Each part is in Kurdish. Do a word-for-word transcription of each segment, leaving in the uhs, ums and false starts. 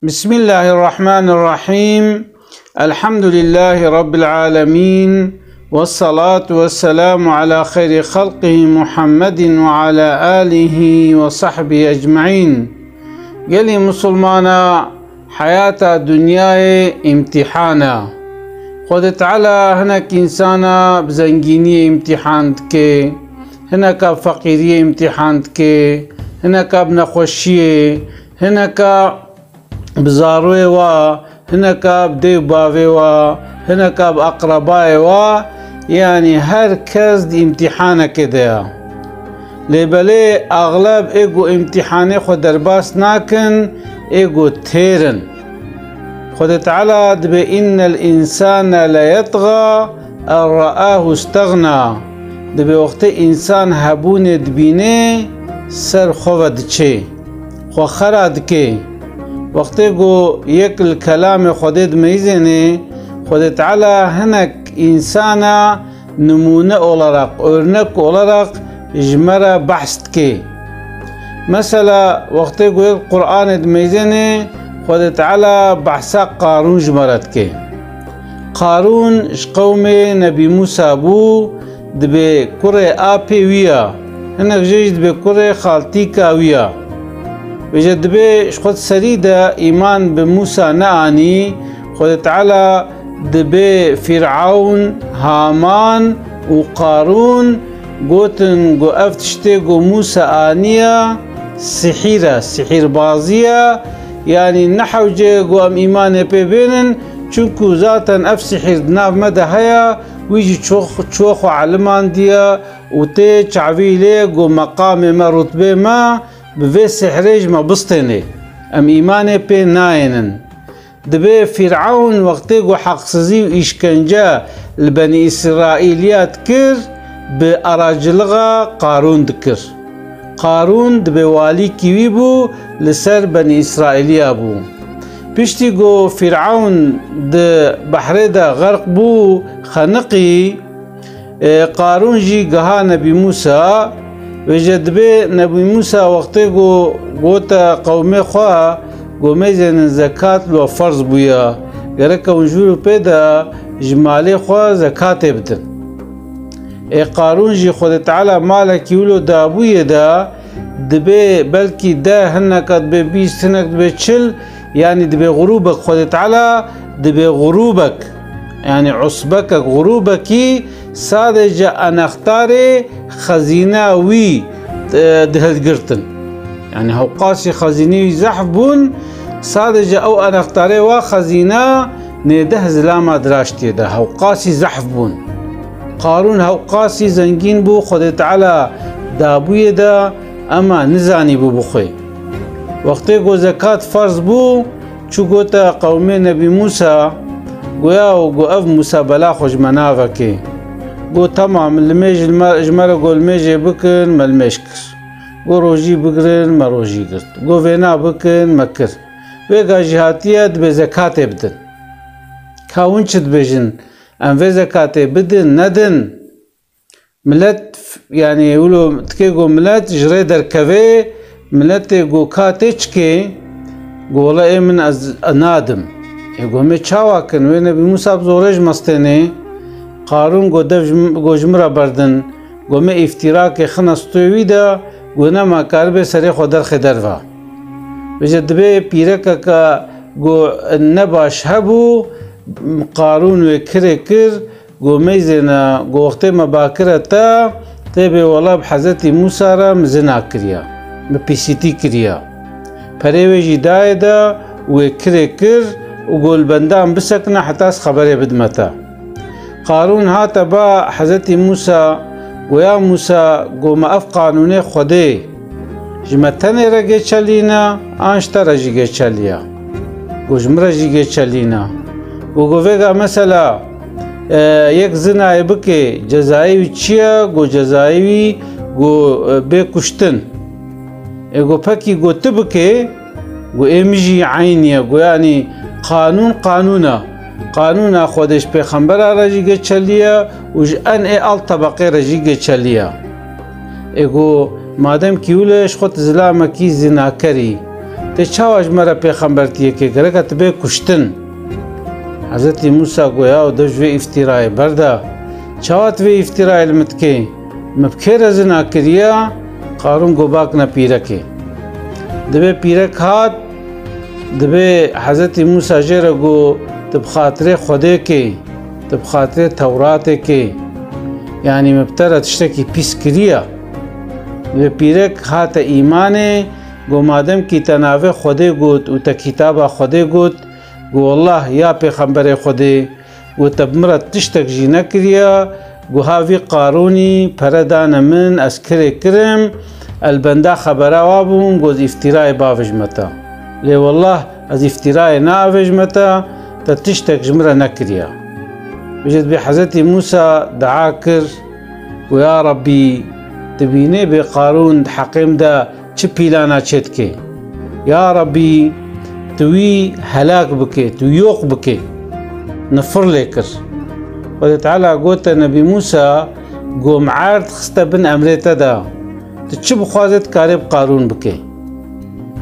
Bismillahirrahmanirrahim. Elhamdülillahi Rabbil alemin. Vessalatu vesselamu ala xeyri xalqihi Muhammedin ve ala alihi ve sahbihi ecmaîn. Gelî Musulmana, heyata dinyayê îmtîhan e. Xwedê Teala hinek însana bi zengîniyê îmtîhan dike, hineka bi feqîriyê îmtîhan dike, hineka bi nexweşiyê, hineka bi zaroyê wa, hineka bi dê û bavê wa, hineka bi aqrebayê wa, yanî her kes di îmtîhanekê de ye. Lê belê axleb ê ku îmtîhanê xwe derbas nakin, ê ku têr in. Xwedê Teala dibê, "Innel însane leyetxa en re'ahu stexna." Dibê wextê însan hebûnê dibîne, ser xwe ve diçe, xwe xera dike. Wextê ku yek li kelamê Xwedê dimeyzêne, Xwedê Teala hinek însana nimûne olarak, örnek olarak ji me re behs dike. Mesela, wextê ku yek Qur'anê dimeyzêne, Xwedê Teala behsa Qarûn ji me re dike. Qarûn ji qewmê Nebî Mûsa bû, dibê kurê apê wî ya. Hinek jê jî dibê kurê xaltîka wî ya. Vêce dibê ji xwe di serî de îman bi Mûsa neanî, Xwedê Teala dibê Fîr'ewn, Haman û Qarûn gotin ku ev tiştê ku Mûsa aniye sihîr e, sihîrbazî ye, yanî nehewce ku em îmanê pê bênin, çunku zaten ev sihîr di nav me de heye, wî jî ço-, çûye xwe elimandiye û tê çavî lê ku meqamê me, rutbê me bi vê sihrê ji me bistênê. Em îmanê pê nayênin. Dibê Fîr'ewn wextê ku heqsizî û îşkence li Benî Îsraîliya dikir, bi aracilixa Qarûn dikir. Qarûn dibê walîkî wî bû, li ser Benî Îsraîliya bû. Piştî ku Fîr'ewn di behrê de xerq bû, xeniqî, Ê, Qarûn jî giha Nebî Mûsa, vêce dibê Nebî Mûsa wextê ku gote qewmê xwe, ku meyzênin zekat li we ferz bûye, gereke hûn ji wir û pê de ji malê xwe zekatê bidin. Ê, Qarûn jî Xwedê Teala malekî wilo dabûyê de, dibê belkî deh, hineka dibê bîst, hinek dibê çil, yanî dibê grûbek, Xwedê Teala dibê grûbek, yanî usbekek, grûbekî sadece anextarê xezîna wî, e, dihilgirtin. Yanî hewqasî xezînê wî zehf bûn, sadece ew anextarê wa xezîna nêdeh zilama diraştiyê de, hewqasî zehf bûn. Qarûn hewqasî zengîn bû, Xwedê Teala dabûyê de, ema nizanîbû bixwe. Wextê ku zekat ferz bû, çû gote qewmê Nebî Mûsa, goya û got, "Ev Mûsa bela xwe ji me naveke." Got, "Temam, limêj li me, ji me re got limêjê bikin, me limêj kir. Got rojî bigirin, me rojî girt. Got vêna bikin, me kir. Vêga jî hatiye, dibê zekatê bidin." Ka hûn çi dibêjin? Em vê zekatê bidin, nedin? Milet, yanî wilo tikê ku milet ji rê derkeve, miletê ku ka tê çikê, ku wele ê min ez nadim. Ê ku em ê çawa kin? Wê Nebî Mûsa bi zorê ji me stênê. Qarûn ku dev ji, ku ji min re berdin, ku me îftîrakê xine stûyê wî de, ku nema karibe serê xwe derxê derve. Vêce dibê pîrekeke ku nebaş hebû, Qarûn wê kirê kir, Got, meyzêne, got, wextê me bakire te, tê bê wela bi Hezretî Mûsa re min zina kiriye, min pîsîtî kiriye. Perê wê jî dayê de, wê kirê kir û got, li bendan bisekine heta ez xeberê bidime te. Qarûn hate ba Hezretî Mûsa, got, ya Mûsa, got, me ev qanûnê Xwedê, Ji me tenê re geçelî ne, an ji te re jî geçelî ye? Got, ji min re jî geçelî ne. Got, got, vêga mesela, e, yek zinayê bike, cezayê wî çi ye? Got, cezayê wî, got, e, bê kuştin. E, got, pekî, got, tu bike? Got, ê min jî eynî ye. Got, yanî qanûn, qanûn e. Qanûna Xwedê ji pêxembera re jî geçelî ye û ji en ê alt tebeqê re jî geçelî ye. Ê got, madem kî wilo ye, ji xwe tu zilamekî zinakerî. Tê çawa ji me re pêxembertiyê kê? Gereka tu bê kuştin. Hezretî Mûsa got, ya dev ji vê îftîrayê berda. Çawa tu vê îftîrayê li min dikê? Me bi kê re zina kiriye? Qarûn got, bak ne pîrekê. Dibê pîrek hat, dibê Hezretî Mûsa jê re got, tu bi xatirê Xwedê kê, tu bi xatirê Tewratê kê. Yanî me bi te re tiştekî pîs kiriye. Dibê pîrek hate îmanê, got, madem kî te navê Xwedê got û te kitaba Xwedê got, got, wallah ya pêxemberê Xwedê, got, te bi min re tiştek jî nekiriye, got, ha vî Qarûnî pere dane min, ez kirê kirim, el benda xebera wa bûm, got, îftîrayê bavêj me te. Lê wallah ez îftîrayê naavêj me te, te tiştek ji min re nekiriye. Bijêt bê Hezretî Mûsa dua kir, got, ya Rabbî, tu bînê bê Qarûn di heqê min de çi pîlana çêdikê. Ya Rabbî, tu wî helak bikê, tu wî yoq bikê. Nifir lê kir. Xwedê Teala gote Nebî Mûsa, got, min erd xiste bin emrê te de. Tu çi bixwazê dikarê bi Qarûn bikê.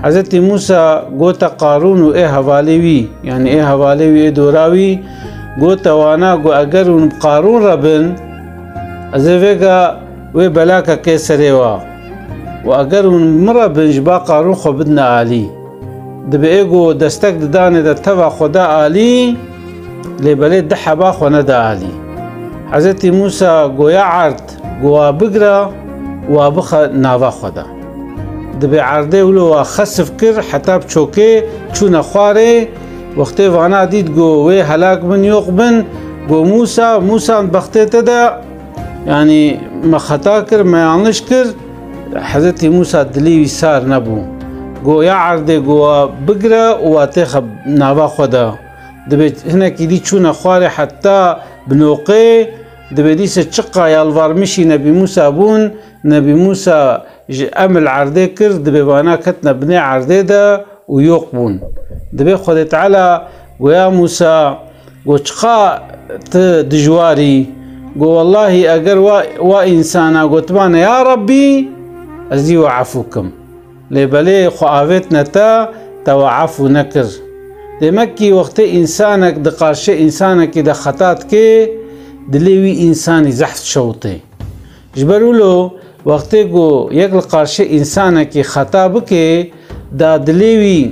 Hezretî Mûsa gote Qarûn û ê hevalê wî, yanî ê hevalê wî, ê dora wî, gote wana, got, eger hûn bi Qarûn re bin, ez ê vêga wê belakekê serê wa. Û eger hûn min re bin, ji ba Qarûn xwe bidine alî. Dibê ê ku destek didanê de teva xwe da alî, lê belê di heba xwe neda alî. Hezretî Mûsa goya erd, ku wa bigira, wa bixe nava xwe de. Dibê erdê wilo wa xesif kir, heta bi çokê çûne xwarê, wextê vana dît ku wê helak bin, yoq bin, got, Mûsa, Mûsa, bextê te de, yanî me xeta kir, me yanlış kir. Hezretî Mûsa dilê wî sar nebû. Got, ya erdê, got, wa bigire û wa têxe nava xwe de. Dibê hinekî dî çûne xwarê heta bi noqê, dibê dîse çiqa yalvarmişî Nebî Mûsa bûn, Nebî Mûsa ji emil erdê kir, dibê vana ketine binê erdê de û yoq bûn. Dibê Xwedê Teala goya Mûsa, got, çiqa tu dijwarî? Got, wellahî eger wa, wa însana gotibane, ya Rabbî, ez dî we efû kim. Lê belê xwe avêtine te, te we efû nekir. Demek kî wextê însanek di qarşê însanekî de xeta dike, dilê wî însanî zehf dişewitê. Ji ber wilo wextê ku yek li qarşê însanekî xeta bike, da dilê wî,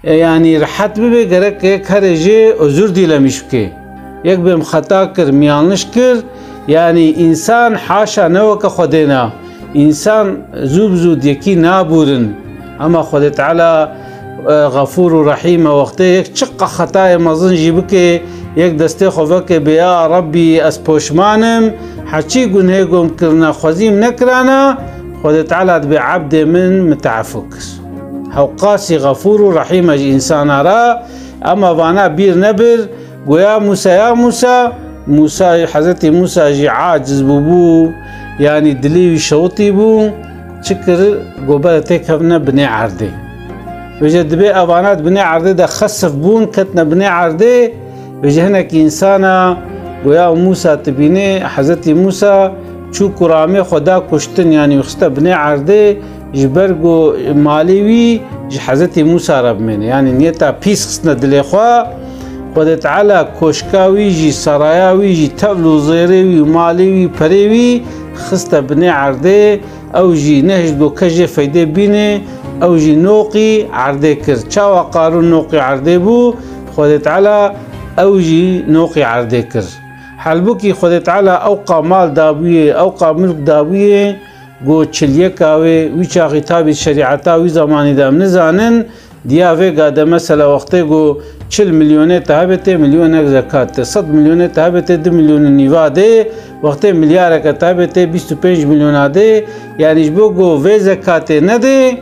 e, yanî rihet bibe, gerek yek here jê uzur dîlemîş bike. Yek bê min xeta kir, min yanlış kir, yanî însan haşa ne weke Xwedê ne. Însan zû bi zû di yekî nabûrin. Ema Xwedê Teala, e, Xefûr û Rehîm e, wextê yek çiqa xetayê mezin jî bike, yek destê xwe veke bê, ya Rabbî, ez poşman im, heçî gunhê ku min kirine, xwezî min nekirana, Xwedê Teala dibê ebdê min, min te efû kir. Hewqasî Xefûr û Rehîm e ji însana re, ema vana bîr nebir, goya Mûsa, ya Mûsa, Mûsa, Hezretî Mûsa jî aciz bûbû, yanî dilê wî şewitî bû, çi kir, got bere têkevine binê erdê. Vêje dibê evana di binê erdê de xesif bûn, ketine binê erdê, vêje hinekî însana, goya Mûsa, tu bînê, Hezretî Mûsa çû kuramê xwe da kuştin, yanî xiste binê erdê, ji ber ku malê wî ji Hezretî Mûsa re bimêne. Yanî niyeta pîs xistine dilê xwe. Xwedê Teala koşka wî jî, seraya wî jî, tevl û zêrê wî, malê wî, perê wî xiste binê erdê. Ew jî nehişt ku kes jê feydê bîne, ew jî noqî erdê kir. Çawa Qarûn noqî erdê bû, Xwedê Teala ew jî noqî erdê kir. Halbûkî Xwedê Teala ew qa mal dabûyê, ew qa milk dabûyê, Got çil yeka wê, wî çaxî tabî şerîeta wî zemanî de em nizanin, diya vê gade mesela wextê got çil milyonê te hebê tê milyonek zekat tê, sed milyonê te hebê tê du milyon û nîva dê, wextê milyareke te hebê tê bîst û pênc milyona dê, yanî ji bo got vê zekatê nedê,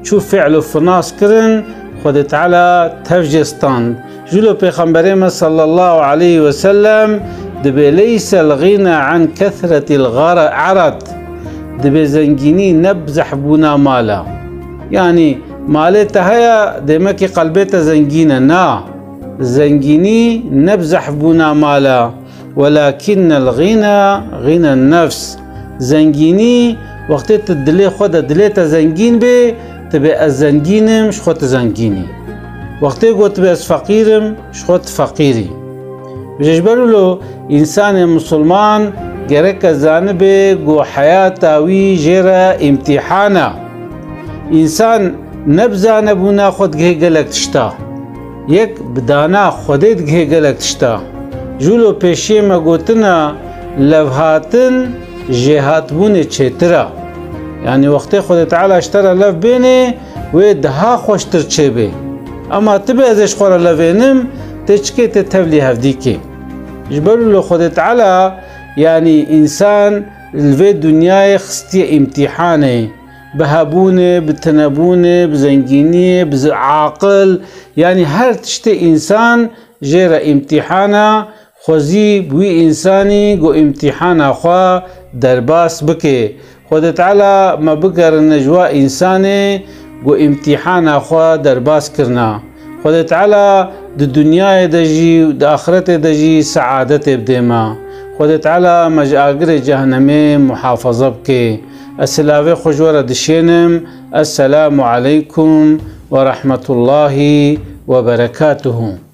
çû fi'l û finas kirin, Xwedê Teala tev jê stand. Jûlo Pêxemberê me sallallahu aleyhi ve sellem dibê, "Leysel ghina an kethretil ghara-, arad." Dibê zengînî ne bi zehfbûna mala. Yanî malê te heye, demekî qelbê te zengîn e. Na. Zengînî ne bi zehfbûna mala. "Welakinnel ghina, ghina nefs." Zengînî, wextê tu dilê xwe de, dilê te zengîn bê, Tibê ez zengîn im, ji xwe tu zengîn î. Wextê ku tibê ez feqîr im, ji xwe tu feqîr î. Ji ber wilo însanê misilman gereke zanibe ku heyata wî jê re îmtîhan e. Însan ne bi zanebûna xwe digihê gelek tişta. Yek bi dana Xwedê digihê gelek tişta. Ji wilo pêşiyê me gotina levhatin jêhatbûnê çêtir e. Yanî wextê Xwedê Teala ji te re lev bênê, wê daha xweştir çêbê. Ema tibê ez ê ji xwe re levênim, tê çikê tê tevlî hevdîkê. Ji ber wilo Xwedê Teala, yanî însan li vê dinyayê xistiye îmtîhanê. Bi hebûnê, bi tinebûnê, bi zengîniyê, bi zi-, aqil, yanî her tiştê însan jê re îmtîhan e, xwezî bi wî însanî ku îmtîhana xwe derbas bike. Xwedê Teala me bigerine ji wa însanê ku îmtîhana xwe derbas kirina. Xwedê Teala di dinyayê de jî û di axretê de jî seadetê bidê me. Xwedê Teala me ji agirê cehnemê muhafaza bike. Ez silavê xwe ji we re dişênim. Esselamu aleykum ve rahmetullahi ve berekatuhu.